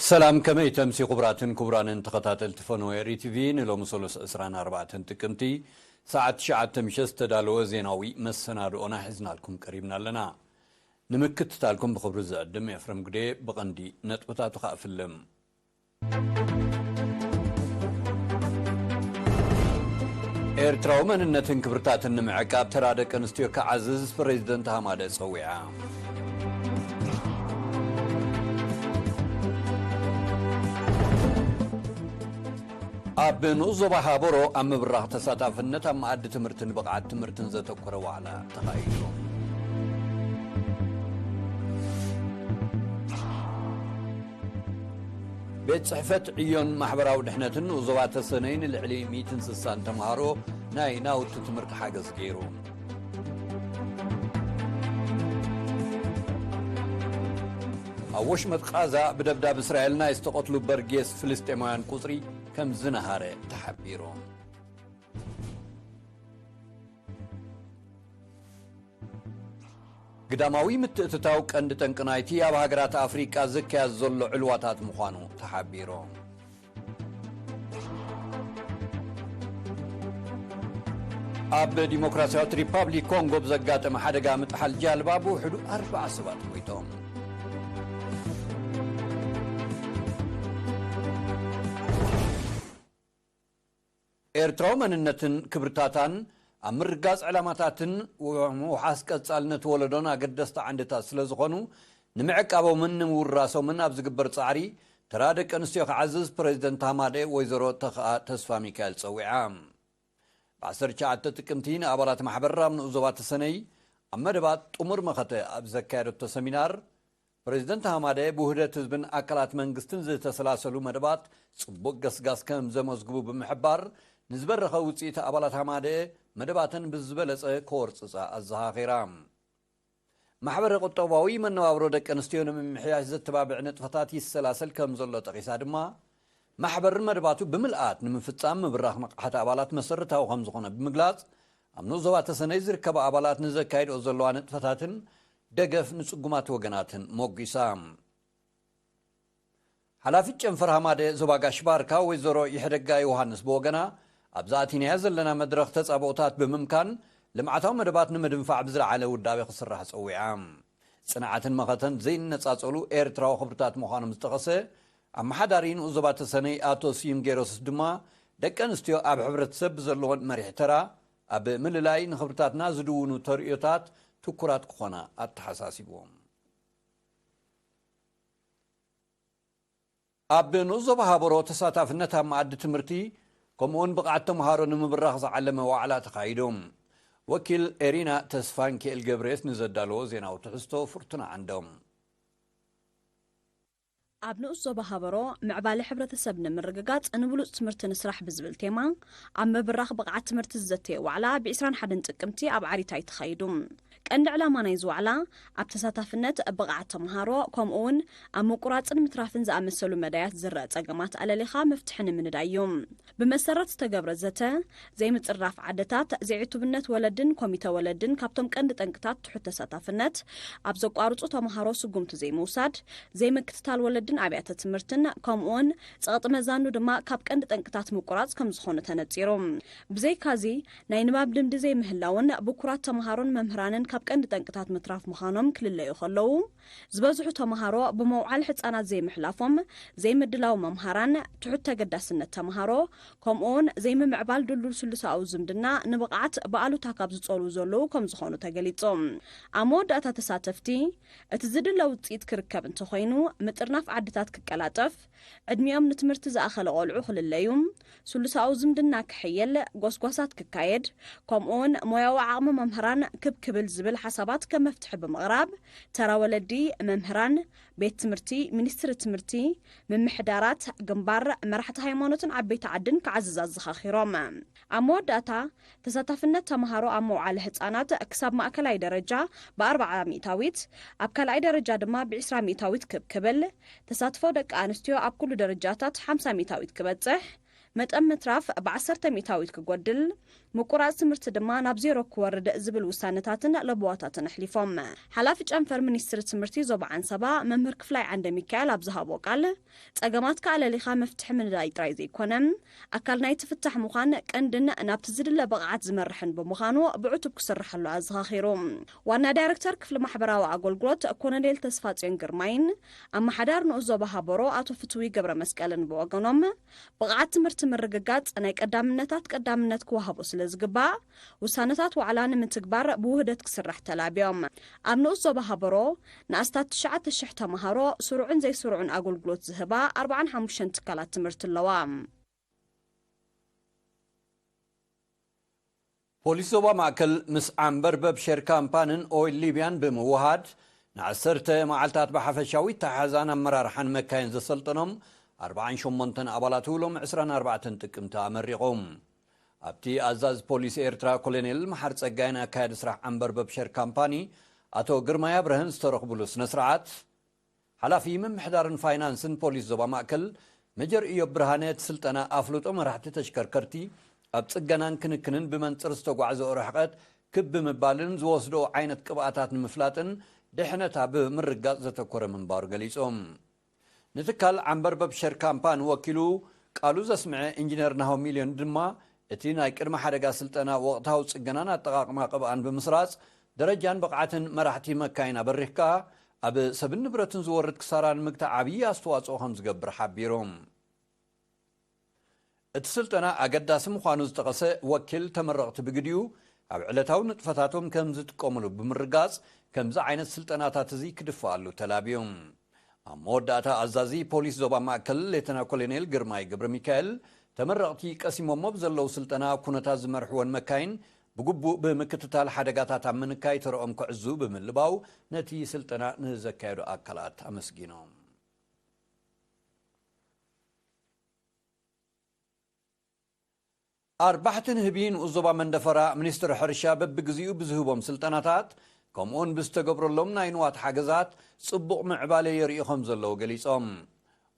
ሰላም፣ ከመይ ተምሲ ክቡራትን ክቡራንን ተኸታተልቲ ፈነወ ኤሪ ቲቪ፣ ንሎሚ ሰሉስ ዕስራን ኣርባዕተን ጥቅምቲ ሰዓት ትሽዓተ ምሸት ዝተዳለወ ዜናዊ መሰናድኦና ሒዝናልኩም ቀሪብና ኣለና። ንምክትታልኩም ብኽብሪ ዝዕድም ኤፍረም ግዴ፣ ብቐንዲ ነጥብታቱ ከኣ ፍልም። ኤርትራዊ መንነትን ክብርታትን ንምዕቃብ ተራ ደቂ ኣንስትዮ ክዓዝዝ ፕሬዚደንት ሃማደ ጸዊዓ። ኣብ ንኡስ ዞባ ሃበሮ ኣብ ምብራኽ ተሳታፍነት ኣብ መኣዲ ትምህርትን ብቕዓት ትምህርትን ዘተኮረ ዋዕላ ተኻይዱ። ቤት ጽሕፈት ዕዮን ማሕበራዊ ድሕነትን ንኡስ ዞባ ተሰነይ ንልዕሊ ሚእትን ስሳን ተምሃሮ ናይ ናውቲ ትምህርቲ ሓገዝ ገይሩ። ኣብ ወሽመጥ ቃዛ ብደብዳብ እስራኤል ናይ ዝተቐትሉ በርጌስ ፍልስጤማውያን ቁጽሪ ከም ዝነሃረ ተሓቢሩ። ግዳማዊ ምትእትታው ቀንዲ ጠንቂ ናይቲ ኣብ ሃገራት ኣፍሪቃ ዝካየድ ዘሎ ዕልዋታት ምዃኑ ተሓቢሩ። ኣብ ዲሞክራሲያዊት ሪፓብሊክ ኮንጎ ብዘጋጠመ ሓደጋ ምጥሓል ጃልባ ብውሕዱ ኣርብዓ ሰባት ሞይቶም። ኤርትራዊ መንነትን ክብርታታን ኣብ ምርጋጽ ዕላማታትን ምውሓስ ቀጻልነት ወለዶን ኣገደስቲ ዓንድታት ስለ ዝኾኑ፣ ንምዕቃቦምን ንምውራሶምን ኣብ ዝግበር ጻዕሪ ተራ ደቂ ኣንስትዮ ክዓዝዝ ፕሬዚደንት ሃማደ ወይዘሮ ተኽኣ ተስፋ ሚካኤል ጸዊዓ። ብ ዓሰርተ ትሽዓተ ጥቅምቲ ንኣባላት ማሕበር ኣብ ንኡስ ዞባ ተሰነይ ኣብ መደባት ጥሙር መኸተ ኣብ ዘካየደቶ ሰሚናር፣ ፕሬዚደንት ሃማደ ብውህደት ህዝብን ኣካላት መንግስትን ዝተሰላሰሉ መደባት ጽቡቕ ገስጋስ ከም ዘመዝግቡ ብምሕባር፣ ንዝበረኸ ውጽኢት ኣባላት ሃማደ መደባተን ብዝበለጸ ከወርጽጻ ኣዘኻኺራ። ማሕበረ ቁጠባዊ መነባብሮ ደቂ ኣንስትዮ ንምምሕያሽ ዘተባብዕ ንጥፈታት ይሰላሰል ከም ዘሎ ጠቒሳ ድማ፣ ማሕበር መደባቱ ብምልኣት ንምፍጻም ምብራኽ ንቕሓት ኣባላት መሰረታዊ ከም ዝኾነ ብምግላጽ፣ ኣብ ንኡስ ዞባ ተሰነይ ዝርከባ ኣባላት ንዘካይድኦ ዘለዋ ንጥፈታትን ደገፍ ንጽጉማት ወገናትን ሞጒሳ። ሓላፊት ጨንፈር ሃማደ ዞባ ጋሽ ባርካ ወይዘሮ ይሕደጋ ዮሃንስ ብወገና፣ ኣብዚ ኣቲናያ ዘለና መድረኽ ተጻብኦታት ብምምካን ልምዓታዊ መደባት ንምድንፋዕ ብዝለዓለ ውዳቤ ክስራሕ ጸዊዓ። ጽንዓትን መኸተን ዘይነጻጸሉ ኤርትራዊ ክብርታት ምዃኖም ዝጠቐሰ ኣመሓዳሪ ንኡስ ዞባ ተሰነይ ኣቶ ስዩም ጌሮስስ ድማ፣ ደቂ ኣንስትዮ ኣብ ሕብረተሰብ ብዘለወን መሪሕ ተራ ኣብ ምልላይ ንክብርታትና ዝድውኑ ተርእዮታት ትኩራት ክኾና ኣተሓሳሲብዎም። ኣብ ንኡስ ዞባ ሃበሮ ተሳታፍነት ኣብ መኣዲ ትምህርቲ ከምኡውን ብቕዓት ተምሃሮ ንምብራኽ ዝዓለመ ዋዕላ ተኻይዱ። ወኪል ኤሪና ተስፋንኪኤል ገብሬስ ንዘዳለዎ ዜናዊ ትሕዝቶ ፍርቱና ዓንዶም። ኣብ ንኡስ ዞባ ሃበሮ ምዕባለ ሕብረተሰብ ንምርግጋጽ ንብሉጽ ትምህርቲ ንስራሕ ብዝብል ቴማ ኣብ ምብራኽ ብቕዓት ትምህርቲ ዝዘተየ ዋዕላ ብ ዕስራን ሓደን ጥቅምቲ ኣብ ዓሪታይ ተኻይዱ። ቀንዲ ዕላማ ናይዚ ዋዕላ ኣብ ተሳታፍነት ብቕዓት ተምሃሮ ከምኡ እውን ኣብ ምቁራጽን ምትራፍን ዝኣመሰሉ መዳያት ዝረአ ጸገማት ኣለሊኻ መፍትሒ ንምንዳይ እዩ። ብመሰረት ዝተገብረ ዘተ፣ ዘይምጽርራፍ ዓድታት፣ ዘይዕቱብነት ወለድን ኮሚተ ወለድን ካብቶም ቀንዲ ጠንቅታት ትሑት ተሳታፍነት፣ ኣብ ዘቋርጹ ተምሃሮ ስጉምቲ ዘይምውሳድ፣ ዘይምክትታል ወለድን ኣብያተ ትምህርትን ከምኡውን ጸቕጢ መዛኑ ድማ ካብ ቀንዲ ጠንቅታት ምቁራጽ ከም ዝኾኑ ተነጺሩ። ብዘይካዚ፣ ናይ ንባብ ልምዲ ዘይምህላውን ብኩራት ተምሃሮን መምህራንን ካብ ቀንዲ ጠንቅታት ምትራፍ ምዃኖም ክልለዩ ከለዉ፣ ዝበዝሑ ተምሃሮ ብመውዓል ሕጻናት ዘይምሕላፎም፣ ዘይምድላው መምሃራን፣ ትሑት ተገዳስነት ተምሃሮ፣ ከምኡውን ዘይምምዕባል ድልዱል ስሉሳዊ ዝምድና ንብቕዓት ብኣሉታ ካብ ዝጸልዉ ዘለዉ ከም ዝኾኑ ተገሊጹ። ኣብ መወዳእታ ተሳተፍቲ፣ እቲ ዝድለ ውጽኢት ክርከብ እንተኾይኑ፣ ምጥርናፍ ዓድታት ክቀላጠፍ፣ ዕድሚኦም ንትምህርቲ ዝኣኸለ ቆልዑ ክልለዩ፣ ስሉሳዊ ዝምድና ክሕየል፣ ጎስጓሳት ክካየድ፣ ከምኡውን ሞያዊ ዓቕሚ መምህራን ክብ ክብል ዝብል ሓሳባት ከም መፍትሒ ብምቕራብ፣ ተራ ወለዲ፣ መምህራን፣ ቤት ትምህርቲ፣ ሚኒስትሪ ትምህርቲ፣ ምምሕዳራት፣ ግንባር፣ መራሕቲ ሃይማኖትን ዓበይቲ ዓድን ክዓዝዝ ኣዘኻኺሮም። ኣብ መወዳእታ፣ ተሳታፍነት ተምሃሮ ኣብ መውዓሊ ህጻናት ክሳብ ማእከላይ ደረጃ ብ ኣርብዓ ሚእታዊት፣ ኣብ ካልኣይ ደረጃ ድማ ብ ዕስራ ሚእታዊት ክብ ክብል፣ ተሳትፎ ደቂ ኣንስትዮ ኣብ ኩሉ ደረጃታት ሓምሳ ሚእታዊት ክበጽሕ፣ መጠን ምትራፍ ብ10% ክጎድል፣ ምቁራጽ ትምህርቲ ድማ ናብ ዜሮ ክወርድ ዝብል ውሳነታትን ለበዋታትን ኣሕሊፎም። ሓላፊ ጨንፈር ሚኒስትሪ ትምህርቲ ዞባ ዓንሰባ መምህር ክፍላይ ዓንደ ሚካኤል ኣብ ዝሃቦ ቃል፣ ጸገማትካ ኣለሊኻ መፍትሒ ምንዳይ ጥራይ ዘይኮነ፣ ኣካል ናይቲ ፍታሕ ምዃን ቀንድን ናብቲ ዝድለ ብቕዓት ዝመርሕን ብምዃኑ ብዕቱብ ክስርሐሉ ኣዘኻኺሩ። ዋና ዳይረክተር ክፍሊ ማሕበራዊ ኣገልግሎት ኮሎኔል ተስፋጽዮን ግርማይን ኣመሓዳር ንኡስ ዞባ ሃበሮ ኣቶ ፍትዊ ገብረ መስቀልን ብወገኖም፣ ብቕዓት ትምህርቲ ምርግጋጽ ናይ ቀዳምነታት ቀዳምነት ክወሃቦ ስለ ዝግባእ፣ ውሳነታት ዋዕላ ንምትግባር ብውህደት ክስራሕ ተላብዮም። ኣብ ንኡስ ዞባ ሃበሮ ንኣስታት ትሽዓተ ሽሕ ተምሃሮ ስሩዕን ዘይስሩዕን ኣገልግሎት ዝህባ ኣርባዓን ሓሙሽተን ትካላት ትምህርቲ ኣለዋ። ፖሊስ ዞባ ማእከል ምስ ዓንበርበብ ሼር ካምፓንን ኦይል ሊብያን ብምውሃድ ንዓሰርተ መዓልታት ብሓፈሻዊ ኣተሓሕዛን ኣመራርሓን መካይን ዘሰልጠኖም ኣርባዓን ሸሞንተን ኣባላቱ ሎም ዕስራን ኣርባዕተን ጥቅምቲ ኣመሪቑ። ኣብቲ ኣዛዚ ፖሊስ ኤርትራ ኮሎኔል መሓር ጸጋይን ኣካያዲ ስራሕ ዓንበርበብ ሸር ካምፓኒ ኣቶ ግርማይ ኣብረህን ዝተረኽብሉ ስነ ስርዓት፣ ሓላፊ ምምሕዳርን ፋይናንስን ፖሊስ ዞባ ማእከል መጀር እዮብ ብርሃነ እቲ ስልጠና ኣፍልጦ መራሕቲ ተሽከርከርቲ ኣብ ጽገናን ክንክንን ብመንጽር ዝተጓዕዘኦ ርሕቀት ክብ ብምባልን ዝወስዶ ዓይነት ቅብኣታት ንምፍላጥን ድሕነታ ብምርጋጽ ዘተኮረ ምንባሩ ገሊጾም። ንትካል ዓንበርበብ ሸር ካምፓን ወኪሉ ቃሉ ዘስምዐ ኢንጂነር ናሆ ሚልዮን ድማ እቲ ናይ ቅድመ ሓደጋ ስልጠና ወቕታዊ ጽገናን ኣጠቓቕማ ቅብኣን ብምስራጽ ደረጃን ብቕዓትን መራሕቲ መካይን ኣበሪኽካ ኣብ ሰብን ንብረትን ዝወርድ ክሳራ ንምግታእ ዓብዪ ኣስተዋፅኦ ከም ዝገብር ሓቢሩ። እቲ ስልጠና ኣገዳሲ ምዃኑ ዝጠቐሰ ወኪል ተመረቕቲ ብግዲኡ ኣብ ዕለታዊ ንጥፈታቶም ከም ዝጥቀምሉ ብምርጋፅ ከምዚ ዓይነት ስልጠናታት እዚ ክድፈኣሉ ተላብዩ። ኣብ መወዳእታ ኣዛዚ ፖሊስ ዞባ ማእከል ሌተና ኮሎኔል ግርማይ ገብረ ሚካኤል ተመረቕቲ ቀሲሞሞ ብዘለዉ ስልጠና ኩነታት ዝመርሕወን መካይን ብግቡእ ብምክትታል ሓደጋታት ኣብ ምንካይ ተረኦም ክዕዙ ብምልባው ነቲ ስልጠና ንዘካየዱ ኣካላት ኣመስጊኖም። ኣርባሕቲ ንህቢ ንኡስ ዞባ መንደፈራ ሚኒስትሪ ሕርሻ በብግዚኡ ብዝህቦም ስልጠናታት ከምኡውን ብዝተገብረሎም ናይ ንዋት ሓገዛት ጽቡቕ ምዕባለ የርእዩ ከም ዘለዉ ገሊጾም።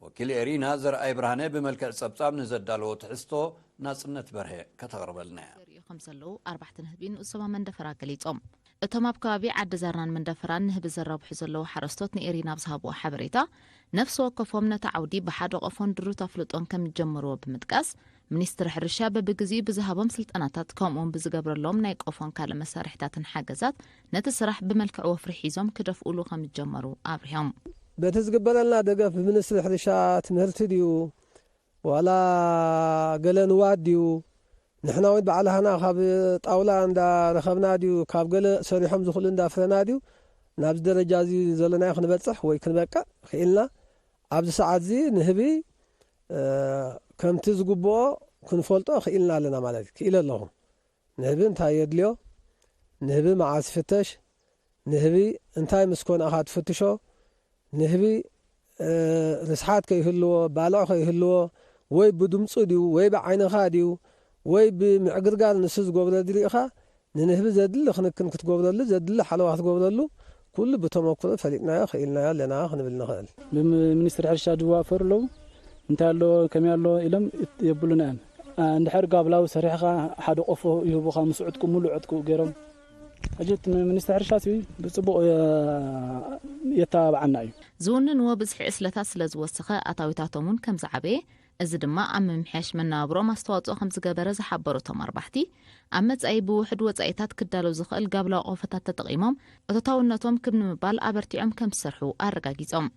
ወኪል ኤሪና ዘርኣይ ብርሃነ ብመልክዕ ጸብጻብ ንዘዳለዎ ትሕዝቶ ናጽነት በርሀ ከተቕርበልና እያ። የርእዩ ከም ዘለዉ ኣርባሕቲ ንህቢ ንኡስ ዞባ መንደፈራ ገሊጾም። እቶም ኣብ ከባቢ ዓዲ ዛርናን መንደፈራን ንህቢ ዘራብሑ ዘለዉ ሓረስቶት ንኤሪና ኣብ ዝሃብዎ ሓበሬታ፣ ነፍሲ ወከፎም ነቲ ዓውዲ ብሓደ ቆፎን ድሩት ኣፍልጦን ከም ዝጀመርዎ ብምጥቃስ፣ ሚኒስትሪ ሕርሻ በብግዚኡ ብዝሃቦም ስልጠናታት ከምኡውን ብዝገብረሎም ናይ ቆፎን ካልእ መሳርሕታትን ሓገዛት ነቲ ስራሕ ብመልክዕ ወፍሪ ሒዞም ክደፍኡሉ ከም ዝጀመሩ ኣብሪሆም። በቲ ዝግበረልና ደገፍ ብሚኒስትሪ ሕርሻ፣ ትምህርቲ ድዩ ዋላ ገለ ንዋት ድዩ ንሕና እውን ባዕላህና ካብ ጣውላ እንዳረኸብና ድዩ ካብ ገለ ሰሪሖም ዝኽእሉ እንዳፍረና ድዩ ናብዚ ደረጃ እዚ ዘሎናዮ ክንበፅሕ ወይ ክንበቅዕ ክኢልና ኣብዚ ሰዓት እዚ ንህቢ ከምቲ ዝግብኦ ክንፈልጦ ክኢልና ኣለና ማለት እዩ። ክኢለ ኣለኹ። ንህቢ እንታይ የድልዮ? ንህቢ መዓስ ይፍተሽ? ንህቢ እንታይ ምስ ኮነ ኢኻ ትፍትሾ? ንህቢ ርስሓት ከይህልዎ፣ ባልዕ ከይህልዎ፣ ወይ ብድምፁ ድዩ ወይ ብዓይንኻ ድዩ ወይ ብምዕግርጋር ንሱ ዝገብሮ ድዩ ሪኢኻ ንንህቢ ዘድሊ ክንክን ክትገብረሉ ዘድሊ ሓለዋ ክትገብረሉ ኩሉ ብተመኩሮ ፈሊጥናዮ ክኢልናዮ ኣለና ክንብል ንኽእል። ብሚኒስትሪ ሕርሻ ድዋፈሩ ኣለዉ እንታይ ኣሎ ከመይ ኣሎ ኢሎም የብሉና እዮም። እንድሕር ጋብላዊ ሰሪሕኻ ሓደ ቆፎ ይህቡኻ ምስ ዕጥቁ ሙሉእ ዕጥቁ ገይሮም ሕጂ እቲ ሚኒስትሪ ሕርሻ ሲ ብፅቡቕ የተባብዓና እዩ። ዝውንንዎ ብዝሒ ዕስለታት ስለ ዝወሰኸ ኣታዊታቶም እውን ከም ዝዓበየ፣ እዚ ድማ ኣብ ምምሕያሽ መነባብሮኦም ኣስተዋፅኦ ከም ዝገበረ ዝሓበሩ እቶም ኣርባሕቲ፣ ኣብ መፃኢ ብውሑድ ወፃኢታት ክዳሎ ዝኽእል ጋብላዊ ቆፎታት ተጠቒሞም እቶታውነቶም ክብ ንምባል ኣበርቲዖም ከም ዝሰርሑ ኣረጋጊፆም።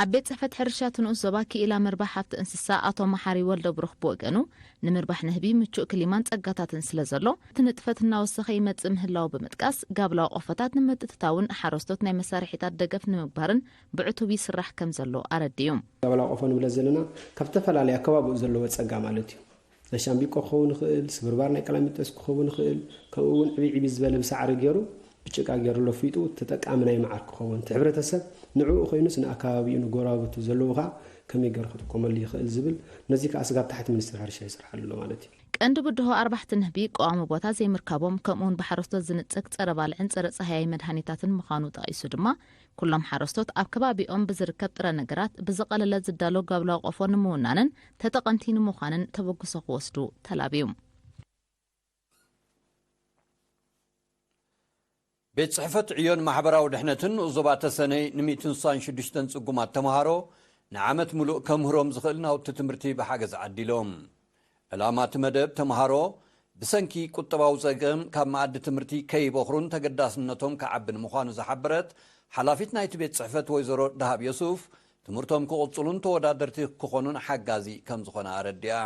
ኣብ ቤት ፅሕፈት ሕርሻ እቲ ንኡስ ዞባ ክኢላ ምርባሕ ሃፍቲ እንስሳ ኣቶ መሓሪ ወልደብሩኽ ብወገኑ፣ ንምርባሕ ንህቢ ምቹእ ክሊማን ፀጋታትን ስለ ዘሎ፣ እቲ ንጥፈት እናወሰኸ ይመፅእ ምህላዉ ብምጥቃስ፣ ጋብላዊ ቆፎታት ንምትእትታውን ሓረስቶት ናይ መሳርሒታት ደገፍ ንምግባርን ብዕቱብ ይስራሕ ከም ዘሎ ኣረዲኡ። ጋብላዊ ቆፎ ንብለ ዘለና ካብ ዝተፈላለየ ኣከባቢኡ ዘለዎ ፀጋ ማለት እዩ። ናይ ሻምቢቆ ክኸውን ይኽእል፣ ስብርባር ናይ ቀላሚጦስ ክኸውን ይኽእል፣ ከምኡ እውን ዕብይ ዕብይ ዝበለ ብሳዕሪ ገይሩ ብጭቃ ገይሩ ለፊጡ ተጠቃሚ ናይ መዓር ክኸውን፣ እቲ ሕብረተሰብ ንዕኡ ኮይኑስ ንኣከባቢኡ ንጎረባብቱ ዘለዉ ከዓ ከመይ ገይሩ ክጥቀመሉ ይኽእል ዝብል፣ ነዚ ከዓ ስጋብ ታሕቲ ሚኒስትር ሕርሻ ይሰርሓሉ ኣሎ ማለት እዩ። ቀንዲ ብድሆ ኣርባሕቲ ንህቢ ቀዋሚ ቦታ ዘይምርካቦም፣ ከምኡውን ብሓረስቶት ዝንጸግ ጸረ ባልዕን ጸረ ጸሃያይ መድሃኒታትን ምዃኑ ጠቒሱ ድማ፣ ኩሎም ሓረስቶት ኣብ ከባቢኦም ብዝርከብ ጥረ ነገራት ብዝቐለለ ዝዳሎ ጋብላዊ ቆፎ ንምውናንን ተጠቐምቲ ንምዃንን ተበግሶ ክወስዱ ተላብዩ። ቤት ጽሕፈት ዕዮን ማሕበራዊ ድሕነትን ንኡስ ዞባ ተሰነይ ን ሚእትን ስሳን ሽዱሽተን ጽጉማት ተምሃሮ ንዓመት ምሉእ ከምህሮም ዝኽእል ናውቲ ትምህርቲ ብሓገዝ ዓዲሎም። ዕላማ እቲ መደብ ተምሃሮ ብሰንኪ ቁጠባዊ ጸገም ካብ መኣዲ ትምህርቲ ከይበኽሩን ተገዳስነቶም ክዓብን ምዃኑ ዝሓበረት ሓላፊት ናይቲ ቤት ጽሕፈት ወይዘሮ ደሃብ ዮሱፍ፣ ትምህርቶም ክቕጽሉን ተወዳደርቲ ክኾኑን ሓጋዚ ከም ዝኾነ ኣረዲኣ።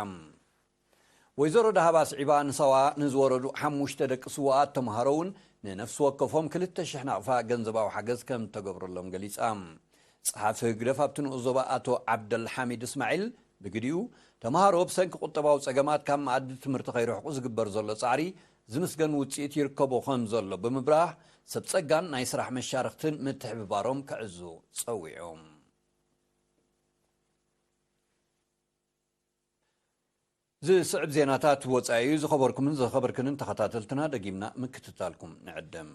ወይዘሮ ደሃብ ኣስዒባ ንሳዋ ንዝወረዱ ሓሙሽተ ደቂ ስውኣት ተምሃሮ እውን ንነፍሲ ወከፎም ክልተ ሽሕ ናቕፋ ገንዘባዊ ሓገዝ ከም ተገብረሎም ገሊጻ። ጸሓፊ ህግደፍ ኣብቲ ንኡስ ዞባ ኣቶ ዓብደል ሓሚድ እስማዒል ብግዲኡ፣ ተምሃሮ ብሰንኪ ቁጠባዊ ጸገማት ካብ መኣዲ ትምህርቲ ከይርሕቁ ዝግበር ዘሎ ጻዕሪ ዝምስገን ውጽኢት ይርከቦ ከም ዘሎ ብምብራህ፣ ሰብ ጸጋን ናይ ስራሕ መሻርኽትን ምትሕብባሮም ክዕዙ ጸዊዑ። ዝስዕብ ዜናታት ወጻኢ እዩ። ዝኸበርኩምን ዝኸበርክንን ተኸታተልትና፣ ደጊምና ምክትታልኩም ንዕድም።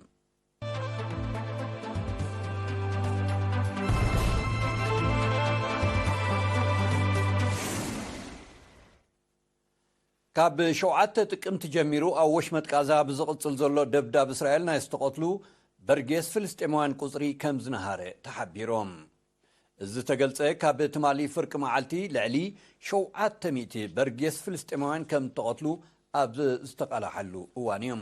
ካብ ሸውዓተ ጥቅምቲ ጀሚሩ ኣብ ወሽመጥ ቃዛ ብዝቕጽል ዘሎ ደብዳብ እስራኤል ናይ ዝተቐትሉ በርጌስ ፍልስጤማውያን ቁጽሪ ከም ዝነሃረ ተሓቢሮም። እዚ ዝተገልጸ ካብ ትማሊ ፍርቂ መዓልቲ ልዕሊ ሸውዓተ ሚእቲ በርጌስ ፍልስጤማውያን ከም እተቐትሉ ኣብ ዝተቓላሓሉ እዋን እዩ።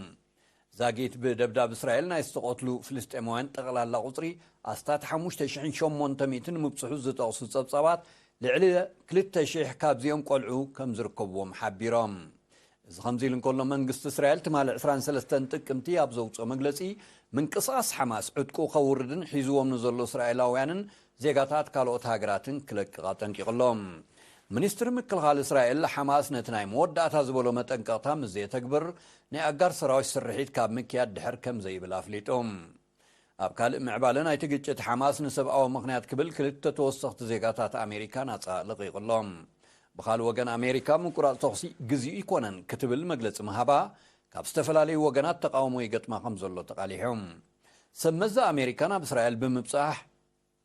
ዛጊት ብደብዳብ እስራኤል ናይ ዝተቐትሉ ፍልስጤማውያን ጠቕላላ ቁጽሪ ኣስታት ሓሙሽተ ሽሕን ሸሞንተ ሚእትን ምብጽሑ ዝጠቕሱ ጸብጻባት፣ ልዕሊ ክልተ ሽሕ ካብዚኦም ቆልዑ ከም ዝርከብዎም ሓቢሮም። እዚ ከምዚ ኢሉ እንከሎ፣ መንግስቲ እስራኤል ትማሊ ዕስራን ሰለስተን ጥቅምቲ ኣብ ዘውፅኦ መግለፂ፣ ምንቅስቓስ ሓማስ ዕጥቁ ከውርድን ሒዝዎም ንዘሎ እስራኤላውያንን ዜጋታት ካልኦት ሃገራትን ክለቅቕ ኣጠንቂቑ ኣሎ። ሚኒስትሪ ምክልኻል እስራኤል፣ ሓማስ ነቲ ናይ መወዳእታ ዝበሎ መጠንቀቕታ ምስ ዘየተግብር፣ ናይ ኣጋር ሰራዊት ስርሒት ካብ ምክያድ ድሕር ከም ዘይብል ኣፍሊጡ። ኣብ ካልእ ምዕባለ ናይቲ ግጭት፣ ሓማስ ንሰብኣዊ ምኽንያት ክብል ክልተ ተወሰኽቲ ዜጋታት ኣሜሪካ ናጻ ለቒቑ ኣሎ። ብኻልእ ወገን፣ ኣሜሪካ ምቁራጽ ተኹሲ ግዜኡ ኣይኮነን ክትብል መግለጺ ምሃባ፣ ካብ ዝተፈላለዩ ወገናት ተቓውሞ ይገጥማ ከም ዘሎ ተቓሊሑ። ሰብ መዚ ኣሜሪካ ናብ እስራኤል ብምብጻሕ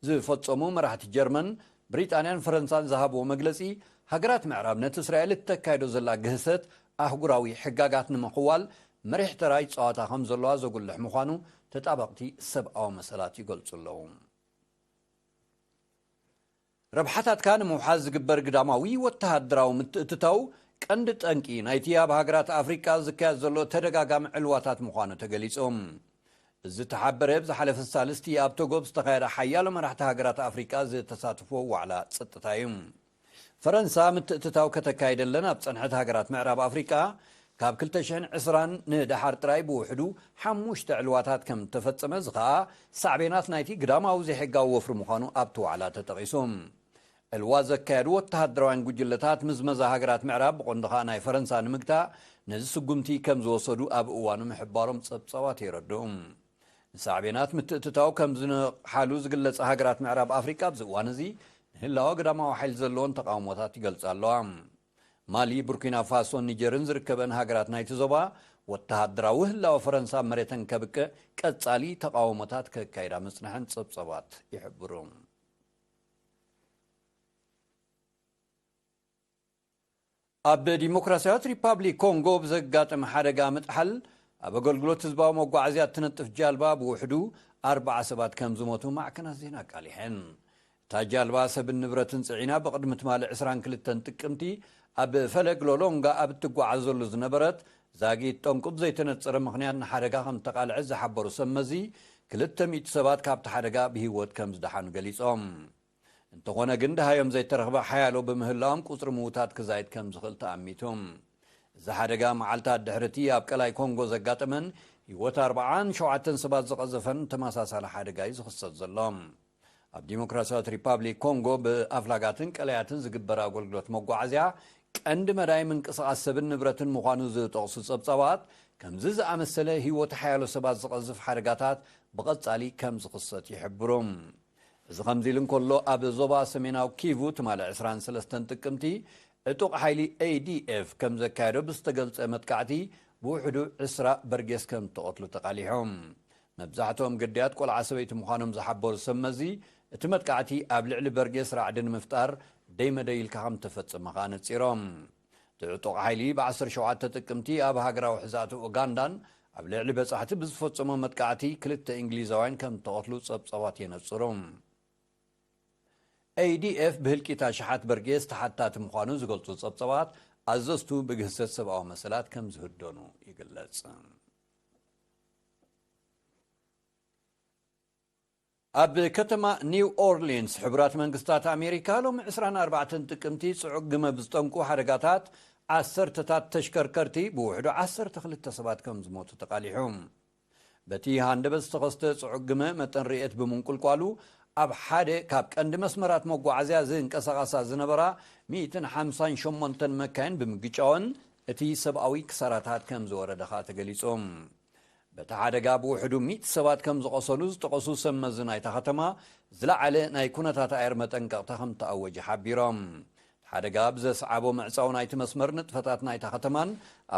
ዝፈጸሙ መራሕቲ ጀርመን፣ ብሪጣንያን ፈረንሳን ዝሃብዎ መግለጺ፣ ሃገራት ምዕራብ ነቲ እስራኤል እተካይዶ ዘላ ግህሰት ኣህጉራዊ ሕጋጋት ንምኽዋል መሪሕ ተራ ይጻወታ ከም ዘለዋ ዘጉልሕ ምዃኑ ተጣበቕቲ ሰብኣዊ መሰላት ይገልጹ ኣለዉ። ረብሓታትካ ንምውሓዝ ዝግበር ግዳማዊ ወተሃደራዊ ምትእትታው ቀንዲ ጠንቂ ናይቲ ኣብ ሃገራት ኣፍሪቃ ዝካየድ ዘሎ ተደጋጋሚ ዕልዋታት ምዃኑ ተገሊጹ። እዚ ተሓበረ፣ ብዝሓለፈ ሳልስቲ ኣብ ቶጎ ዝተኻየደ ሓያሎ መራሕቲ ሃገራት ኣፍሪቃ ዝተሳተፍዎ ዋዕላ ጸጥታ እዩ። ፈረንሳ ምትእትታው ከተካይደለን ኣብ ጸንሐት ሃገራት ምዕራብ ኣፍሪቃ፣ ካብ ክልተ ሽሕን ዕስራን ንደሓር ጥራይ ብውሕዱ ሓሙሽተ ዕልዋታት ከም እተፈጸመ፣ እዚ ኸኣ ሳዕቤናት ናይቲ ግዳማዊ ዘይሕጋዊ ወፍሪ ምዃኑ ኣብቲ ዋዕላ ተጠቒሱ። ዕልዋ ዘካየዱ ወተሃደራውያን ጉጅለታት ምዝመዛ ሃገራት ምዕራብ፣ ብቐንዱ ኸኣ ናይ ፈረንሳ ንምግታእ ነዚ ስጉምቲ ከም ዝወሰዱ ኣብ እዋኑ ምሕባሮም ጸብጻባት የረድኡ። ንሳዕቤናት ምትእትታው ከም ዝነቕሓሉ ዝግለጸ ሃገራት ምዕራብ ኣፍሪቃ፣ ኣብዚ እዋን እዚ ንህላወ ግዳማዊ ሓይሊ ዘለወን ተቓውሞታት ይገልጻ ኣለዋ። ማሊ፣ ቡርኪና ፋሶን ኒጀርን ዝርከበን ሃገራት ናይቲ ዞባ፣ ወተሃደራዊ ህላወ ፈረንሳ ኣብ መሬተን ከብቅዕ ቀጻሊ ተቓውሞታት ከካይዳ ምጽንሐን ጸብጻባት ይሕብሩ። ኣብ ዲሞክራሲያዊት ሪፓብሊክ ኮንጎ ብዘጋጠመ ሓደጋ ምጥሓል፣ ኣብ ኣገልግሎት ህዝባዊ መጓዓዝያ እትነጥፍ ጃልባ ብውሕዱ ኣርባዓ ሰባት ከም ዝሞቱ ማዕከናት ዜና ኣቃሊሐን። እታ ጃልባ ሰብን ንብረትን ጽዒና ብቕድሚ ትማሊ ዕስራን ክልተን ጥቅምቲ ኣብ ፈለግ ሎሎንጋ ኣብ እትጓዓዘሉ ዝነበረት፣ ዛጊት ጠንቁ ብዘይተነጸረ ምኽንያት ንሓደጋ ከም እተቓልዐት ዝሓበሩ ሰብ መዚ፣ ክልተ ሚእቲ ሰባት ካብቲ ሓደጋ ብህይወት ከም ዝደሓኑ ገሊጾም። እንተኾነ ግን፣ ደሃዮም ዘይተረኽበ ሓያሎ ብምህላዎም፣ ቁጽሪ ምዉታት ክዛይድ ከም ዝኽእል ተኣሚቱ። እዚ ሓደጋ፣ መዓልታት ድሕሪ እቲ ኣብ ቀላይ ኮንጎ ዘጋጠመን ህይወት ኣርብዓን ሸውዓተን ሰባት ዝቐዘፈን ተመሳሳሊ ሓደጋ እዩ ዝኽሰት ዘሎ። ኣብ ዲሞክራሲያዊት ሪፓብሊክ ኮንጎ፣ ብኣፍላጋትን ቀላያትን ዝግበር ኣገልግሎት መጓዓዝያ፣ ቀንዲ መዳይ ምንቅስቓስ ሰብን ንብረትን ምዃኑ ዝጠቕሱ ጸብጻባት፣ ከምዚ ዝኣመሰለ ህይወት ሓያሎ ሰባት ዝቐዝፍ ሓደጋታት ብቐጻሊ ከም ዝኽሰት ይሕብሩ። እዚ ከምዚ ኢሉ እንከሎ፣ ኣብ ዞባ ሰሜናዊ ኪቩ ትማሊ ዕስራን ሰለስተን ጥቅምቲ ዕጡቕ ሓይሊ ኤ ዲ ኤፍ ከም ዘካየዶ ብዝተገልጸ መጥቃዕቲ ብውሕዱ ዕስራ በርጌስ ከም እተቐትሉ ተቓሊሖም። መብዛሕትኦም ግዳያት ቆልዓ ሰበይቲ ምዃኖም ዝሓበሩ ሰብ መዚ፣ እቲ መጥቃዕቲ ኣብ ልዕሊ በርጌስ ራዕዲ ንምፍጣር ደይመደይ ኢልካ ከም እተፈጸመ ከኣ ነጺሮም። እቲ ዕጡቕ ሓይሊ ብ ዓሰርተ ሸውዓተ ጥቅምቲ ኣብ ሃገራዊ ሕዛእቲ ኡጋንዳን ኣብ ልዕሊ በጻሕቲ ብዝፈጸሞ መጥቃዕቲ ክልተ እንግሊዛውያን ከም እተቐትሉ ጸብጻባት የነጽሩ። ኤ ዲ ኤፍ ብህልቂት ኣሽሓት በርጌስ ተሓታቲ ምዃኑ ዝገልጹ ጸብጻባት፣ ኣዘዝቱ ብግህሰት ሰብኣዊ መሰላት ከም ዝህደኑ ይግለጽ። ኣብ ከተማ ኒው ኦርሊንስ ሕቡራት መንግስታት ኣሜሪካ ሎሚ ዕስራን ኣርባዕተን ጥቅምቲ ጽዑቕ ግመ ብዝጠንቁ ሓደጋታት ዓሰርተታት ተሽከርከርቲ ብውሕዱ ዓሰርተ ክልተ ሰባት ከም ዝሞቱ ተቓሊሑ። በቲ ሃንደበት ዝተኸስተ ጽዑቕ ግመ መጠን ርኤት ብምንቁልቋሉ ኣብ ሓደ ካብ ቀንዲ መስመራት መጓዓዝያ ዝንቀሳቐሳ ዝነበራ ሚእትን ሓምሳን ሸሞንተን መካይን ብምግጫወን እቲ ሰብኣዊ ክሳራታት ከም ዝወረደ ኸኣ ተገሊጹ። በቲ ሓደጋ ብውሕዱ ሚእቲ ሰባት ከም ዝቖሰሉ ዝጠቐሱ ሰብ መዚ ናይታ ከተማ፣ ዝለዓለ ናይ ኩነታት ኣየር መጠንቀቕታ ከም ተኣወጀ ሓቢሮም። እቲ ሓደጋ ብዘስዓቦ ምዕጻው ናይቲ መስመር፣ ንጥፈታት ናይታ ከተማን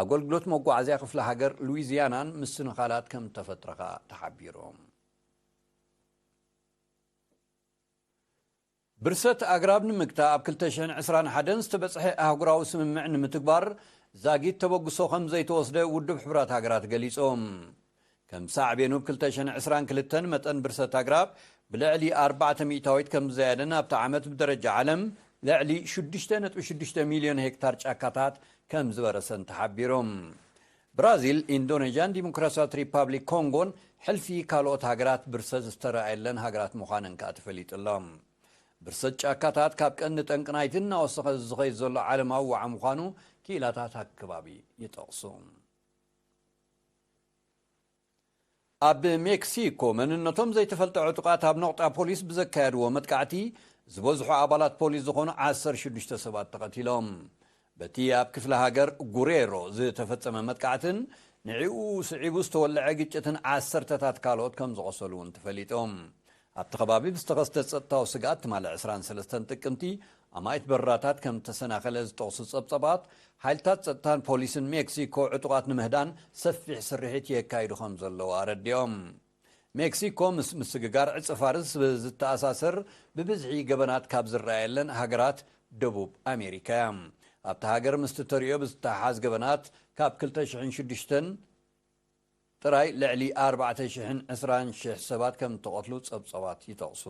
ኣገልግሎት መጓዓዝያ ክፍለ ሃገር ሉዊዝያናን ምስንኻላት ከም ተፈጥረ ከኣ ተሓቢሩ። ብርሰት ኣግራብ ንምግታእ ኣብ ክልተ ሽሕን ዕስራን ሓደን ዝተበጽሐ ኣህጉራዊ ስምምዕ ንምትግባር ዛጊት ተበግሶ ከም ዘይተወስደ ውድብ ሕቡራት ሃገራት ገሊጹ። ከም ሳዕቤኑ፣ ብ ክልተ ሽሕን ዕስራን ክልተን መጠን ብርሰት ኣግራብ ብልዕሊ ኣርባዕተ ሚእታዊት ከም ዝዘየደን ኣብቲ ዓመት ብደረጃ ዓለም ልዕሊ ሽዱሽተ ነጥቢ ሽዱሽተ ሚልዮን ሄክታር ጫካታት ከም ዝበረሰን ተሓቢሩ። ብራዚል፣ ኢንዶኔዥያን ዲሞክራሲያዊት ሪፓብሊክ ኮንጎን ሕልፊ ካልኦት ሃገራት ብርሰት ዝተረኣየለን ሃገራት ምዃነን ከኣ ተፈሊጡ ኣሎ። ብርሰት ጫካታት ካብ ቀንዲ ጠንቂ ናይቲ እናወሰኸ ዝኸይድ ዘሎ ዓለማዊ ዋዒ ምዃኑ ክኢላታት ኣከባቢ ይጠቕሱ። ኣብ ሜክሲኮ መንነቶም ዘይተፈልጠ ዕጡቓት ኣብ ነቑጣ ፖሊስ ብዘካየድዎ መጥቃዕቲ ዝበዝሑ ኣባላት ፖሊስ ዝኾኑ ዓሰርተ ሽዱሽተ ሰባት ተቐቲሎም። በቲ ኣብ ክፍለ ሃገር ጉሬሮ ዝተፈጸመ መጥቃዕትን ንዕኡ ስዒቡ ዝተወለዐ ግጭትን ዓሰርተታት ካልኦት ከም ዝቖሰሉ እውን ተፈሊጦም። ኣብቲ ከባቢ ብዝተኸስተ ጸጥታዊ ስግኣት ትማሊ ዕስራን ሰለስተን ጥቅምቲ ኣማኢት በረራታት ከም እተሰናኸለ ዝጠቕሱ ጸብጻባት፣ ሓይልታት ጸጥታን ፖሊስን ሜክሲኮ ዕጡቓት ንምህዳን ሰፊሕ ስርሒት የካይዱ ከም ዘለዉ ኣረዲኦም። ሜክሲኮ ምስ ምስግጋር ዕጸ ፋርስ ብዝተኣሳሰር ብብዝሒ ገበናት ካብ ዝረኣየለን ሃገራት ደቡብ ኣሜሪካ እያ። ኣብታ ሃገር ምስቲ ተርእዮ ብዝተሓሓዝ ገበናት ካብ ክልተ ሽሕን ሽዱሽተን ጥራይ ልዕሊ ኣርባዕተ ሽሕን ዕስራን ሽሕ ሰባት ከም እተቐትሉ ጸብጻባት ይጠቕሱ።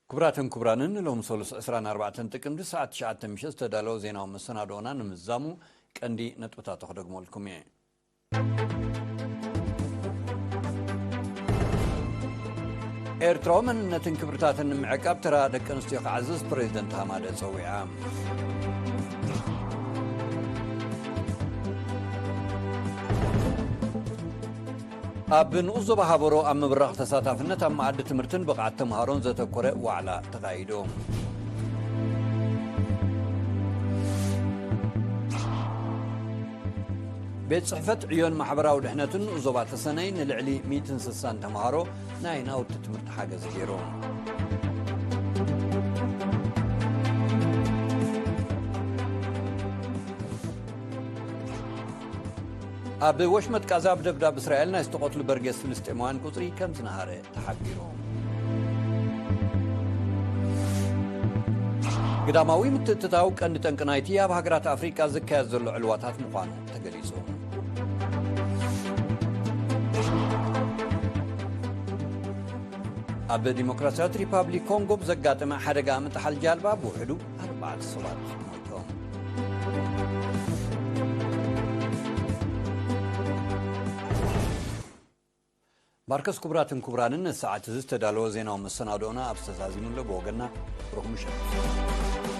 ክቡራትን ክቡራንን፣ ንሎሚ ሰሉስ ዕስራን ኣርባዕተን ጥቅምቲ ሰዓት ትሽዓተ ምሸት ዝተዳለወ ዜናዊ መሰናድኦና ንምዝዛሙ ቀንዲ ነጥብታቱ ክደግመልኩም እየ። ኤርትራዊ መንነትን ክብርታትን ንምዕቃብ ተራ ደቂ ኣንስትዮ ክዓዝዝ ፕሬዚደንት ሃማደ ጸዊዓ። ኣብ ንኡስ ዞባ ሃበሮ ኣብ ምብራኽ ተሳታፍነት ኣብ መኣዲ ትምህርትን ብቕዓት ተምሃሮን ዘተኮረ ዋዕላ ተኻይዱ። ቤት ጽሕፈት ዕዮን ማሕበራዊ ድሕነትን ንኡስ ዞባ ተሰነይ ንልዕሊ ሚእትን ስሳን ተምሃሮ ናይ ናውቲ ትምህርቲ ሓገዝ ገይሩ። ኣብ ወሽመጥ ቃዛ ብደብዳብ እስራኤል ናይ ዝተቐትሉ በርጌስ ፍልስጤማውያን ቁጽሪ ከም ዝነሃረ ተሓቢሩ። ግዳማዊ ምትእትታው ቀንዲ ጠንቂ ናይቲ ኣብ ሃገራት ኣፍሪቃ ዝካየድ ዘሎ ዕልዋታት ምዃኑ ተገሊጹ። ኣብ ዲሞክራሲያዊት ሪፓብሊክ ኮንጎ ብዘጋጠመ ሓደጋ ምጥሓል ጃልባ ብውሕዱ ኣርባዕተ ሰባት ሞይቶም። ማርከስ፣ ክቡራትን ክቡራንን፣ ንሰዓት እዚ ዝተዳለወ ዜናዊ መሰናድኦና ኣብ ዝተዛዚሙ ኣሎ። ብወገንና ብሩኽ ምሸት።